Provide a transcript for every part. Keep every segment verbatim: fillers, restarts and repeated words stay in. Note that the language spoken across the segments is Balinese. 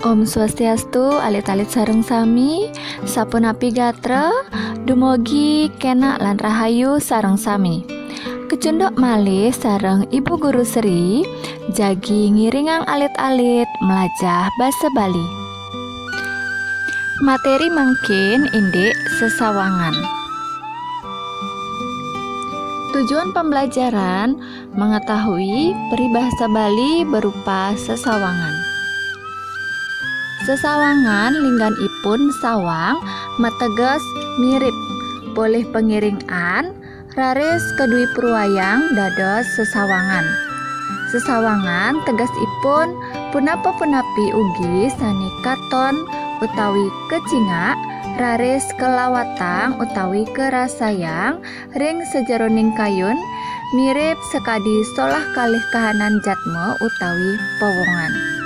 Om Swastiastu, alit-alit sareng sami, sapunapi gatra, dumugi kenak lan rahayu sareng sami. Kecunduk malih sareng Ibu Guru Sri, jagi ngiringang alit-alit melajah basa Bali. Materi mangkin indik sesawangan. Tujuan pembelajaran mengetahui peribahasa Bali berupa sesawangan. Sesawangan lingganipun sawang mateges mirip, polih pangiring an, raris kadui pruayang dados sesawangan. Sesawangan tegesipun punapa-punapi ugi sane katon utawi kacingak, raris kalawatang utawi karasayang ring sajeroning kayun, mirip sakadi solah kalih kahanan jatma utawi powongan.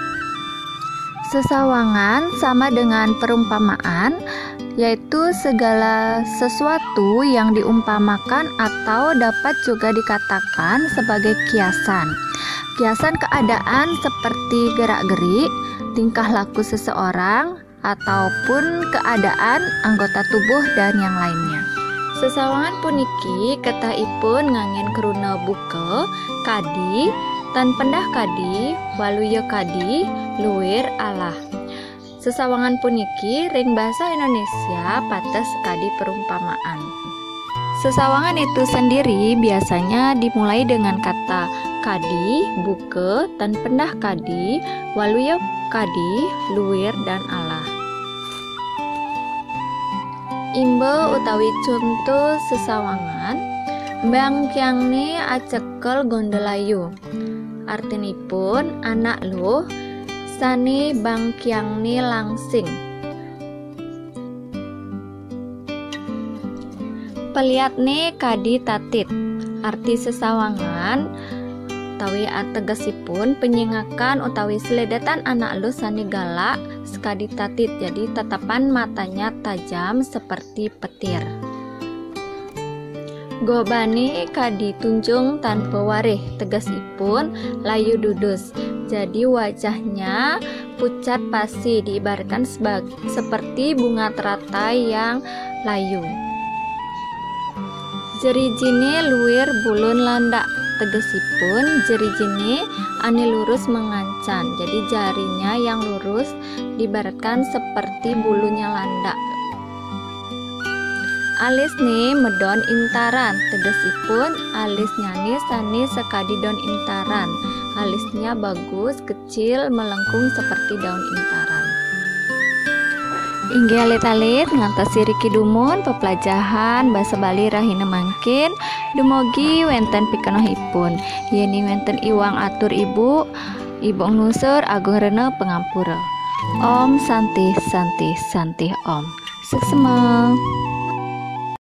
Sesawangan sama dengan perumpamaan, yaitu segala sesuatu yang diumpamakan atau dapat juga dikatakan sebagai kiasan. Kiasan keadaan seperti gerak-gerik, tingkah laku seseorang, ataupun keadaan anggota tubuh dan yang lainnya. Sesawangan puniki ketahipun nganggen kruna buka, kadi, tan pendah kadi, waluya kadi, luir, alah. Sesawangan puniki ring basa Indonesia pateh sakadi perumpamaan. Sesawangan itu sendiri biasanya dimulai dengan kata kadi, buka, tan pendah kadi, waluya kadi, luir, dan alah. Imba utawi conto sesawangan, bangkiangne acekel gondelayu. Artinipun, anak luh sane bangkiangne langsing. Peliatne kadi tatit. Arti sesawangan utawi ategesipun penyingakan utawi seledetan anak luh sane galak sekadi tatit. Jadi tatapan matanya tajam seperti petir. Gobane kadi tunjung tanpa warih, tegesipun layu dudus. Jadi wajahnya pucat pasi, diibaratkan sebag- seperti bunga teratai yang layu. Jerijine luir bulun landak, tegesipun jerijine ane lurus mengancan. Jadi jarinya yang lurus diibaratkan seperti bulunya landak. Alisne medon intaran, tegesipun alisnyane sane sakadi don intaran. Alisnya bagus, kecil, melengkung seperti daun intaran. Inggih alit-alit, ngantos iriki dumun peplajahan basa Bali rahina mangkin, dumugi wenten pikenohipun. Yeni wenten iwang atur Ibu, Ibu nglungsur agung rena pangampura. Om Santih, Santih, Santih Om. Suksma.